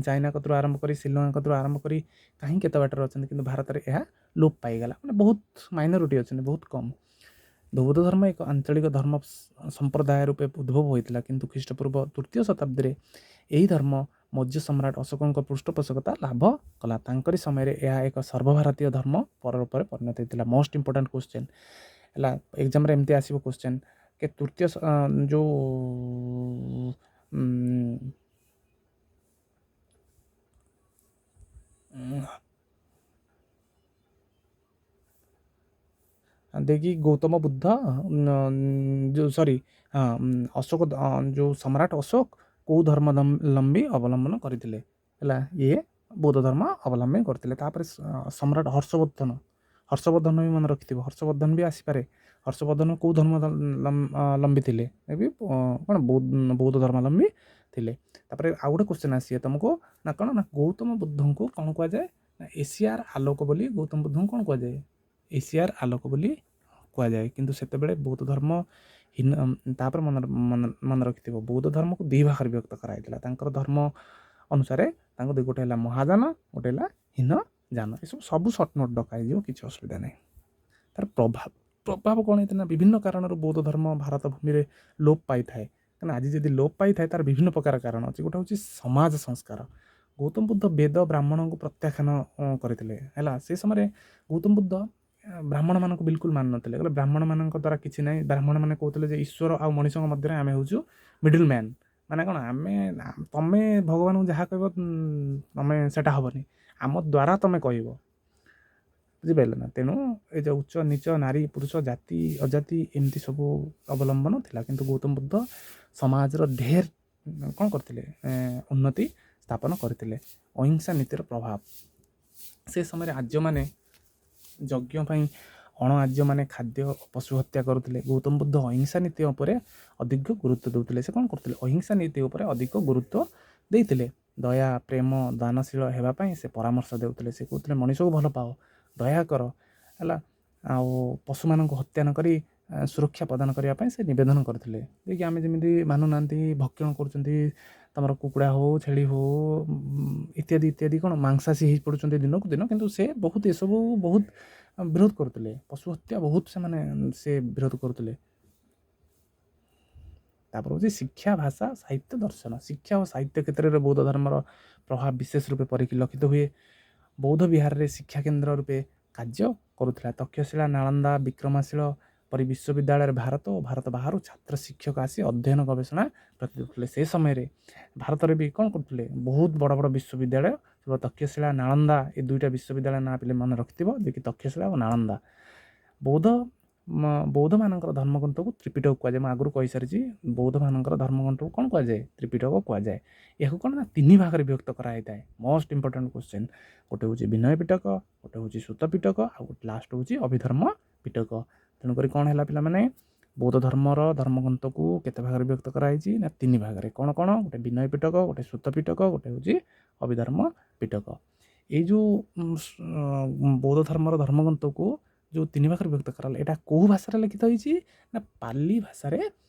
ଚାଇନା କତରୁ ଆରମ୍ଭ କରି ଶ୍ରୀଲଙ୍କା କତରୁ ଆରମ୍ଭ କରି କାହିଁ କେତେ ବାଟରେ ଅଛନ୍ତି, କିନ୍ତୁ ଭାରତରେ ଏହା ଲୋପ ପାଇଗଲା। ମାନେ ବହୁତ ମାଇନରିଟି ଅଛନ୍ତି, ବହୁତ କମ୍। ବୌଦ୍ଧ ଧର୍ମ ଏକ ଆଞ୍ଚଳିକ ଧର୍ମ ସମ୍ପ୍ରଦାୟ ରୂପେ ଉଦ୍ଭବ ହୋଇଥିଲା, କିନ୍ତୁ ଖ୍ରୀଷ୍ଟପୂର୍ବ 3ୟ ଶତାବ୍ଦୀରେ ଏହି ଧର୍ମ ମୌର୍ଯ୍ୟ ସମ୍ରାଟ ଅଶୋକଙ୍କ ପୃଷ୍ଠପୋଷକତା ଲାଭ କଲା। ତାଙ୍କରି ସମୟରେ ଏହା ଏକ ସର୍ବଭାରତୀୟ ଧର୍ମ ପର ରୂପରେ ପରିଣତ ହୋଇଥିଲା। ମୋଷ୍ଟ ଇମ୍ପୋର୍ଟାଣ୍ଟ କ୍ୱେଶ୍ଚେନ୍ ହେଲା, ଏକ୍ଜାମ୍ରେ ଏମିତି ଆସିବ କ୍ୱେଶ୍ଚେନ୍ କି ତୃତୀୟ ଯେଉଁ ଦେଇକି ଗୌତମ ବୁଦ୍ଧ ଯେଉଁ ସରି ଅଶୋକ ଯେଉଁ ସମ୍ରାଟ ଅଶୋକ କେଉଁ ଧର୍ମାବଲମ୍ବୀ ଅବଲମ୍ବନ କରିଥିଲେ? ହେଲା ଇଏ ବୌଦ୍ଧ ଧର୍ମ ଅବଲମ୍ବନ କରିଥିଲେ। ତାପରେ ସମ୍ରାଟ ହର୍ଷବର୍ଦ୍ଧନ, ହର୍ଷବର୍ଦ୍ଧନ ବି ମନେ ରଖିଥିବ, ହର୍ଷବର୍ଦ୍ଧନ ବି ଆସିପାରେ। ହର୍ଷବର୍ଦ୍ଧନ କେଉଁ ଧର୍ମ ଲମ୍ବି ଥିଲେ? ବି କ'ଣ ବୌଦ୍ଧ ଧର୍ମାବଲମ୍ବୀ ଥିଲେ। ତାପରେ ଆଉ ଗୋଟେ କ୍ୱେଶ୍ଚନ୍ ଆସିବ ତୁମକୁ ନା କ'ଣ ନା ଗୌତମ ବୁଦ୍ଧଙ୍କୁ କ'ଣ କୁହାଯାଏ ନା ଏସିଆର ଆଲୋକ ବୋଲି। ଗୌତମ ବୁଦ୍ଧଙ୍କୁ କ'ଣ କୁହାଯାଏ? ଏସିଆର ଆଲୋକ ବୋଲି କୁହାଯାଏ। କିନ୍ତୁ ସେତେବେଳେ ବୌଦ୍ଧ ଧର୍ମ ହୀନ। ତାପରେ ମନେ ମନେ ରଖିଥିବ, ବୌଦ୍ଧ ଧର୍ମକୁ ଦୁଇ ଭାଗରେ ବିଭକ୍ତ କରାଯାଇଥିଲା ତାଙ୍କର ଧର୍ମ ଅନୁସାରେ। ତାଙ୍କୁ ଗୋଟେ ହେଲା ମହାଯାନ, ଗୋଟେ ହେଲା ହୀନଯାନ। ଏସବୁ ସବୁ ସର୍ଟ ନୋଟ୍ ଡକା ହେଇଯିବ, କିଛି ଅସୁବିଧା ନାହିଁ। ତାର ପ୍ରଭାବ କ'ଣ ହେଇଥିଲା ନା ବିଭିନ୍ନ କାରଣରୁ ବୌଦ୍ଧ ଧର୍ମ ଭାରତ ଭୂମିରେ ଲୋପ ପାଇଥାଏ। କାରଣ ଆଜି ଯଦି ଲୋପ ପାଇଥାଏ, ତାର ବିଭିନ୍ନ ପ୍ରକାର କାରଣ ଅଛି। ଗୋଟେ ହେଉଛି ସମାଜ ସଂସ୍କାର। ଗୌତମ ବୁଦ୍ଧ ବେଦ ବ୍ରାହ୍ମଣଙ୍କୁ ପ୍ରତ୍ୟାଖ୍ୟାନ କରିଥିଲେ। ହେଲା, ସେ ସମୟରେ ଗୌତମ ବୁଦ୍ଧ ବ୍ରାହ୍ମଣମାନଙ୍କୁ ବିଲକୁଲ ମାନୁନଥିଲେ। କହିଲେ ବ୍ରାହ୍ମଣମାନଙ୍କ ଦ୍ୱାରା କିଛି ନାହିଁ। ବ୍ରାହ୍ମଣମାନେ କହୁଥିଲେ ଯେ ଈଶ୍ୱର ଆଉ ମଣିଷଙ୍କ ମଧ୍ୟରେ ଆମେ ହେଉଛୁ ମିଡ଼ିଲ୍ ମ୍ୟାନ୍। ମାନେ କ'ଣ, ଆମେ ତମେ ଭଗବାନଙ୍କୁ ଯାହା କହିବ ତମେ ସେଇଟା ହେବନି, ଆମ ଦ୍ୱାରା ତମେ କହିବ। ବୁଝିପାରିଲେ ନା? ତେଣୁ ଏ ଯେଉଁ ଉଚ୍ଚ ନୀଚ, ନାରୀ ପୁରୁଷ, ଜାତି ଅଜାତି, ଏମିତି ସବୁ ଅବଲମ୍ବନ ଥିଲା। କିନ୍ତୁ ଗୌତମ ବୁଦ୍ଧ ସମାଜର ଢେର କ'ଣ କରିଥିଲେ? ଉନ୍ନତି ସ୍ଥାପନ କରିଥିଲେ। ଅହିଂସା ନୀତିର ପ୍ରଭାବ। ସେ ସମୟରେ ଆର୍ଯ୍ୟମାନେ ଯଜ୍ଞ ପାଇଁ ଅଣ ଆର୍ଯ୍ୟମାନେ ଖାଦ୍ୟ ପଶୁ ହତ୍ୟା କରୁଥିଲେ। ଗୌତମ ବୁଦ୍ଧ ଅହିଂସା ନୀତି ଉପରେ ଅଧିକ ଗୁରୁତ୍ୱ ଦେଉଥିଲେ। ସେ କ'ଣ କରୁଥିଲେ? ଅହିଂସା ନୀତି ଉପରେ ଅଧିକ ଗୁରୁତ୍ୱ ଦେଇଥିଲେ। ଦୟା, ପ୍ରେମ, ଦାନଶୀଳ ହେବା ପାଇଁ ସେ ପରାମର୍ଶ ଦେଉଥିଲେ। ସେ କହୁଥିଲେ ମଣିଷକୁ ଭଲ ପାଅ, ଦୟା କର, ହେଲା, ଆଉ ପଶୁମାନଙ୍କୁ ହତ୍ୟା ନ କରି ସୁରକ୍ଷା ପ୍ରଦାନ କରିବା ପାଇଁ ସେ ନିବେଦନ କରିଥିଲେ। ଯେ ଆମେ ଯେମିତି ମାନୁନାହାନ୍ତି, ଭକ୍ଷଣ କରୁଛନ୍ତି, ତମର କୁକୁଡ଼ା ହଉ, ଛେଳି ହଉ, ଇତ୍ୟାଦି ଇତ୍ୟାଦି, କ'ଣ ମାଂସାଶୀ ହେଇ ପଡ଼ୁଛନ୍ତି ଦିନକୁ ଦିନ। କିନ୍ତୁ ସେ ବହୁତ ଏସବୁ ବହୁତ ବିରୋଧ କରୁଥିଲେ। ପଶୁ ହତ୍ୟା ବହୁତ ସେମାନେ ସେ ବିରୋଧ କରୁଥିଲେ। ତାପରେ ହେଉଛି ଶିକ୍ଷା, ଭାଷା, ସାହିତ୍ୟ, ଦର୍ଶନ। ଶିକ୍ଷା ଓ ସାହିତ୍ୟ କ୍ଷେତ୍ରରେ ବୌଦ୍ଧ ଧର୍ମର ପ୍ରଭାବ ବିଶେଷ ରୂପେ ପରିଲକ୍ଷିତ ହୁଏ। ବୌଦ୍ଧ ବିହାରରେ ଶିକ୍ଷା କେନ୍ଦ୍ର ରୂପେ କାର୍ଯ୍ୟ କରୁଥିଲା। ତକ୍ଷଶିଳା, ନାଳନ୍ଦା, ବିକ୍ରମଶୀଳ ପରି ବିଶ୍ୱବିଦ୍ୟାଳୟରେ ଭାରତ ଓ ଭାରତ ବାହାରୁ ଛାତ୍ର ଶିକ୍ଷକ ଆସି ଅଧ୍ୟୟନ ଗବେଷଣା ପ୍ରତି ଦେଉଥିଲେ। ସେ ସମୟରେ ଭାରତରେ ବି କ'ଣ କରୁଥିଲେ? ବହୁତ ବଡ଼ ବଡ଼ ବିଶ୍ୱବିଦ୍ୟାଳୟ, ତକ୍ଷଶିଳା, ନାଳନ୍ଦା, ଏ ଦୁଇଟା ବିଶ୍ୱବିଦ୍ୟାଳୟ ନାଁ ପିଲେ ମନେ ରଖିଥିବ ଯେ କି ତକ୍ଷଶିଳା ଓ ନାଳନ୍ଦା। ବୌଦ୍ଧମାନଙ୍କର ଧର୍ମଗ୍ରନ୍ଥକୁ ତ୍ରିପିଟକ କୁହାଯାଏ। ମୁଁ ଆଗରୁ କହିସାରିଛି। ବୌଦ୍ଧମାନଙ୍କର ଧର୍ମଗ୍ରନ୍ଥକୁ କ'ଣ କୁହାଯାଏ? ତ୍ରିପିଟକ କୁହାଯାଏ। ଏହାକୁ କ'ଣ ନା ତିନି ଭାଗରେ ବିଭକ୍ତ କରାଯାଇଥାଏ। Most important question. ଗୋଟେ ହେଉଛି ବିନୟ ପିଟକ, ଗୋଟେ ହେଉଛି ସୁତ ପିଟକ, ଆଉ ଗୋଟେ ଲାଷ୍ଟ ହେଉଛି ଅଭିଧର୍ମ ପିଟକ। ତେଣୁକରି କ'ଣ ହେଲା ପିଲାମାନେ, ବୌଦ୍ଧ ଧର୍ମର ଧର୍ମଗ୍ରନ୍ଥକୁ କେତେ ଭାଗରେ ବିଭକ୍ତ କରାଯାଇଛି ନା ତିନି ଭାଗରେ। କ'ଣ କ'ଣ? ଗୋଟେ ବିନୟ ପିଟକ, ଗୋଟେ ସୁତ ପିଟକ, ଗୋଟେ ହେଉଛି ଅଭିଧର୍ମ ପିଟକ। ଏଇ ଯେଉଁ ବୌଦ୍ଧ ଧର୍ମର ଧର୍ମଗ୍ରନ୍ଥକୁ ଯେଉଁ ତିନି ଭାଗରେ ବିଭକ୍ତ କରାଗଲା, ଏଇଟା କେଉଁ ଭାଷାରେ ଲିଖିତ ହୋଇଛି ନା ପାଲି ଭାଷାରେ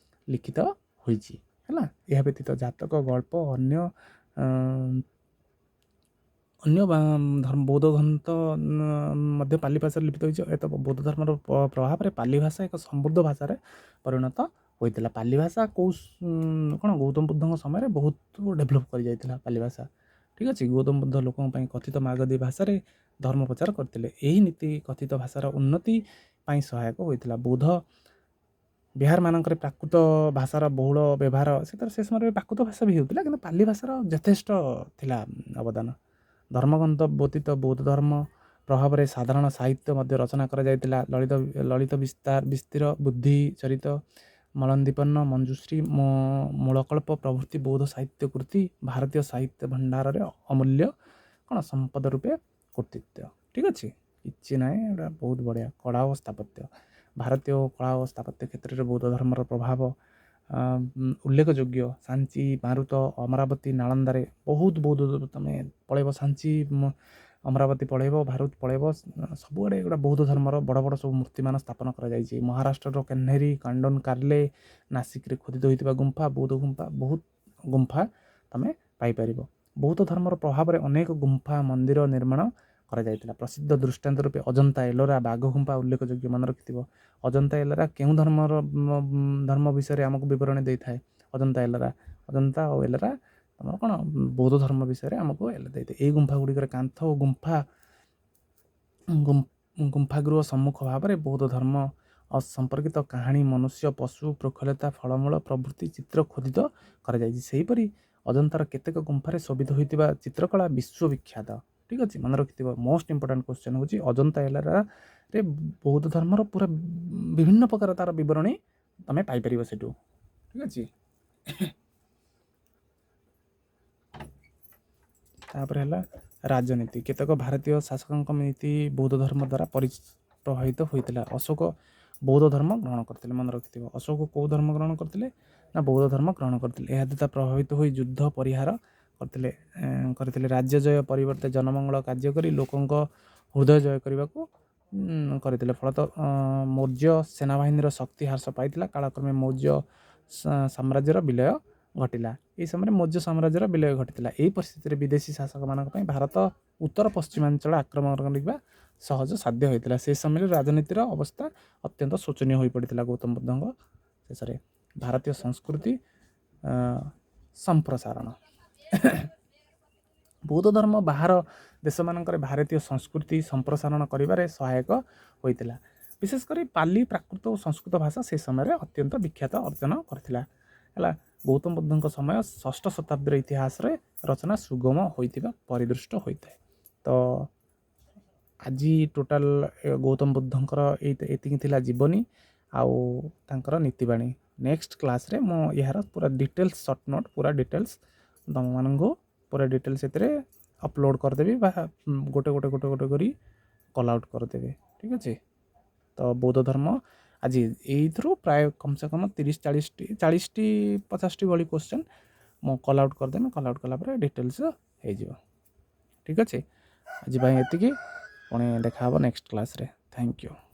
ଲିଖିତ ହୋଇଛି। ହେଲା, ଏହା ବ୍ୟତୀତ ଜାତକ ଗଳ୍ପ, ଅନ୍ୟ ଅନ୍ୟ ଧର୍ମ ବୌଦ୍ଧ ଗ୍ରନ୍ଥ ମଧ୍ୟ ପାଲି ଭାଷାରେ ଲିପିତ ହୋଇଛି। ଏ ତ ବୌଦ୍ଧ ଧର୍ମର ପ୍ରଭାବରେ ପାଲି ଭାଷା ଏକ ସମୃଦ୍ଧ ଭାଷାରେ ପରିଣତ ହୋଇଥିଲା। ପାଲି ଭାଷା କେଉଁ କ'ଣ ଗୌତମ ବୁଦ୍ଧଙ୍କ ସମୟରେ ବହୁତ ଡେଭଲପ୍ କରିଯାଇଥିଲା ପାଲି ଭାଷା। ଠିକ୍ ଅଛି। ଗୌତମ ବୁଦ୍ଧ ଲୋକଙ୍କ ପାଇଁ କଥିତ ମାଗଧୀ ଭାଷାରେ ଧର୍ମ ପ୍ରଚାର କରିଥିଲେ। ଏହି ନୀତି କଥିତ ଭାଷାର ଉନ୍ନତି ପାଇଁ ସହାୟକ ହୋଇଥିଲା। ବୌଦ୍ଧ ବିହାରମାନଙ୍କରେ ପ୍ରାକୃତ ଭାଷାର ବହୁଳ ବ୍ୟବହାର। ସେତେବେଳେ ସେ ସମୟରେ ପ୍ରାକୃତ ଭାଷା ବି ହେଉଥିଲା, କିନ୍ତୁ ପାଲି ଭାଷାର ଯଥେଷ୍ଟ ଥିଲା ଅବଦାନ। ଧର୍ମଗ୍ରନ୍ଥ ବ୍ୟତୀତ ବୌଦ୍ଧ ଧର୍ମ ପ୍ରଭାବରେ ସାଧାରଣ ସାହିତ୍ୟ ମଧ୍ୟ ରଚନା କରାଯାଇଥିଲା। ଲଳିତ ବିସ୍ତାର ବିସ୍ତିର, ବୁଦ୍ଧି ଚରିତ, ମଳନ୍ଦୀପନ୍ନ, ମଞ୍ଜୁଶ୍ରୀ, ମୂଳକଳ୍ପ ପ୍ରଭୃତି ବୌଦ୍ଧ ସାହିତ୍ୟ କୃତି ଭାରତୀୟ ସାହିତ୍ୟ ଭଣ୍ଡାରରେ ଅମୂଲ୍ୟ କ'ଣ ସମ୍ପଦ ରୂପେ କୃତିତ୍ୱ। ଠିକ୍ ଅଛି, କିଛି ନାହିଁ, ଏଇଟା ବହୁତ ବଢ଼ିଆ। କଳା ଓ ସ୍ଥାପତ୍ୟ। ଭାରତୀୟ କଳା ଓ ସ୍ଥାପତ୍ୟ କ୍ଷେତ୍ରରେ ବୌଦ୍ଧ ଧର୍ମର ପ୍ରଭାବ ଉଲ୍ଲେଖଯୋଗ୍ୟ। ସାଞ୍ଚି, ମାରୁତ, ଅମରାବତୀ, ନାଳନ୍ଦାରେ ବହୁତ ବହୁତ, ତମେ ପଳେଇବ ସାଞ୍ଚି, ଅମରାବତୀ ପଳେଇବ, ଭାରତ ପଳେଇବ, ସବୁଆଡ଼େ ଏଗୁଡ଼ା ବୌଦ୍ଧ ଧର୍ମର ବଡ଼ ବଡ଼ ସବୁ ମୂର୍ତ୍ତିମାନ ସ୍ଥାପନ କରାଯାଇଛି। ମହାରାଷ୍ଟ୍ରର କେହ୍ନେରୀ, କାଣ୍ଡନ କାର୍ଲେ, ନାସିକରେ ଖୋଦିତ ହୋଇଥିବା ଗୁମ୍ଫା, ବୌଦ୍ଧ ଗୁମ୍ଫା, ବହୁତ ଗୁମ୍ଫା ତମେ ପାଇପାରିବ। ବୌଦ୍ଧ ଧର୍ମର ପ୍ରଭାବରେ ଅନେକ ଗୁମ୍ଫା ମନ୍ଦିର ନିର୍ମାଣ କରାଯାଇଥିଲା। ପ୍ରସିଦ୍ଧ ଦୃଷ୍ଟାନ୍ତ ରୂପେ ଅଜନ୍ତା ଏଲୋରା ବାଘ ଗୁମ୍ଫା ଉଲ୍ଲେଖଯୋଗ୍ୟ। ମନେ ରଖିଥିବ, ଅଜନ୍ତା ଏଲୋରା କେଉଁ ଧର୍ମ ବିଷୟରେ ଆମକୁ ବିବରଣୀ ଦେଇଥାଏ? ଅଜନ୍ତା ଏଲୋରା, ଅଜନ୍ତା ଆଉ ଏଲୋରା ତମର କ'ଣ ବୌଦ୍ଧ ଧର୍ମ ବିଷୟରେ ଆମକୁ ଦେଇଥାଏ। ଏଇ ଗୁମ୍ଫା ଗୁଡ଼ିକରେ କାନ୍ଥ ଓ ଗୁମ୍ଫାଗୃହ ସମ୍ମୁଖ ଭାବରେ ବୌଦ୍ଧ ଧର୍ମ ସମ୍ପର୍କିତ କାହାଣୀ, ମନୁଷ୍ୟ, ପଶୁ, ବୃକ୍ଷଲତା, ଫଳମୂଳ ପ୍ରଭୃତି ଚିତ୍ର ଖୋଦିତ କରାଯାଇଛି। ସେହିପରି ଅଜନ୍ତାର କେତେକ ଗୁମ୍ଫାରେ ଶୋଭିତ ହୋଇଥିବା ଚିତ୍ରକଳା ବିଶ୍ୱବିଖ୍ୟାତ। ଠିକ୍ ଅଛି, ମନେ ରଖିଥିବ, ମୋଷ୍ଟ ଇମ୍ପୋର୍ଟାଣ୍ଟ କ୍ୱେଶ୍ଚନ୍ ହେଉଛି ଅଜନ୍ତା ଏଲୋରାରେ ବୌଦ୍ଧ ଧର୍ମର ପୁରା ବିଭିନ୍ନ ପ୍ରକାର ତାର ବିବରଣୀ ତମେ ପାଇପାରିବ ସେଠୁ। ଠିକ୍ ଅଛି। ତାପରେ ହେଲା ରାଜନୀତି। କେତେକ ଭାରତୀୟ ଶାସକଙ୍କ ନୀତି ବୌଦ୍ଧ ଧର୍ମ ଦ୍ୱାରା ପ୍ରଭାବିତ ହୋଇଥିଲା। ଅଶୋକ ବୌଦ୍ଧ ଧର୍ମ ଗ୍ରହଣ କରିଥିଲେ। ମନେ ରଖିଥିବ, ଅଶୋକ କେଉଁ ଧର୍ମ ଗ୍ରହଣ କରିଥିଲେ ନା ବୌଦ୍ଧ ଧର୍ମ ଗ୍ରହଣ କରିଥିଲେ। ଏହା ଦ୍ୱାରା ପ୍ରଭାବିତ ହୋଇ ଯୁଦ୍ଧ ପରିହାର କରିଥିଲେ। ରାଜ୍ୟ ଜୟ ପରିବର୍ତ୍ତେ ଜନମଙ୍ଗଳ କାର୍ଯ୍ୟ କରି ଲୋକଙ୍କ ହୃଦୟ ଜୟ କରିବାକୁ କରିଥିଲେ। ଫଳତଃ ମୌର୍ଯ୍ୟ ସେନାବାହିନୀର ଶକ୍ତି ହ୍ରାସ ପାଇଥିଲା। କାଳକ୍ରମେ ମୌର୍ଯ୍ୟ ସାମ୍ରାଜ୍ୟର ବିଲୟ ଘଟିଲା। ଏହି ସମୟରେ ମୌର୍ଯ୍ୟ ସାମ୍ରାଜ୍ୟର ବିଲୟ ଘଟିଥିଲା। ଏହି ପରିସ୍ଥିତିରେ ବିଦେଶୀ ଶାସକମାନଙ୍କ ପାଇଁ ଭାରତ ଉତ୍ତର ପଶ୍ଚିମାଞ୍ଚଳ ଆକ୍ରମଣ କରିବା ସହଜ ସାଧ୍ୟ ହୋଇଥିଲା। ସେ ସମୟରେ ରାଜନୀତିର ଅବସ୍ଥା ଅତ୍ୟନ୍ତ ଶୋଚନୀୟ ହୋଇପଡ଼ିଥିଲା। ଗୌତମ ବୁଦ୍ଧଙ୍କ ଶେଷରେ ଭାରତୀୟ ସଂସ୍କୃତି ସମ୍ପ୍ରସାରଣ। ବୌଦ୍ଧ ଧର୍ମ ବାହାର ଦେଶମାନଙ୍କରେ ଭାରତୀୟ ସଂସ୍କୃତି ସମ୍ପ୍ରସାରଣ କରିବାରେ ସହାୟକ ହୋଇଥିଲା। ବିଶେଷ କରି ପାଲି, ପ୍ରାକୃତ ଓ ସଂସ୍କୃତ ଭାଷା ସେ ସମୟରେ ଅତ୍ୟନ୍ତ ବିଖ୍ୟାତ ଅର୍ଜନ କରିଥିଲା। ହେଲା, ଗୌତମ ବୁଦ୍ଧଙ୍କ ସମୟ ଷଷ୍ଠ ଶତାବ୍ଦୀର ଇତିହାସରେ ରଚନା ସୁଗମ ହୋଇଥିବା ପରିଦୃଷ୍ଟ ହୋଇଥାଏ। ତ ଆଜି ଟୋଟାଲ ଗୌତମ ବୁଦ୍ଧଙ୍କର ଏତିକି ଥିଲା ଜୀବନୀ ଆଉ ତାଙ୍କର ନୀତିବାଣୀ। ନେକ୍ସଟ କ୍ଲାସ୍ରେ ମୁଁ ଏହାର ପୁରା ଡିଟେଲ୍ସ, ସର୍ଟ ନୋଟ୍, ପୁରା ଡିଟେଲ୍ସ ତୁମମାନଙ୍କୁ ପୁରା ଡିଟେଲ୍ସ ଏଥିରେ ଅପଲୋଡ଼ କରିଦେବି ବା ଗୋଟେ ଗୋଟେ ଗୋଟେ ଗୋଟେ କରି କଲ୍ ଆଉଟ୍ କରିଦେବି। ଠିକ୍ ଅଛି? ତ ବୌଦ୍ଧ ଧର୍ମ ଆଜି ଏଇଥିରୁ ପ୍ରାୟ କମ୍ ସେ କମ୍ 30, 40ଟି, 40ଟି, 50ଟି ଭଳି କ୍ୱେଶ୍ଚନ୍ ମୁଁ କଲ୍ ଆଉଟ୍ କରିଦେବି। କଲ୍ ଆଉଟ୍ କଲା ପରେ ଡିଟେଲ୍ସ ହେଇଯିବ। ଠିକ୍ ଅଛି, ଆଜି ପାଇଁ ଏତିକି। ପୁଣି ଦେଖା ହେବ ନେକ୍ସଟ କ୍ଲାସ୍ରେ। Thank you.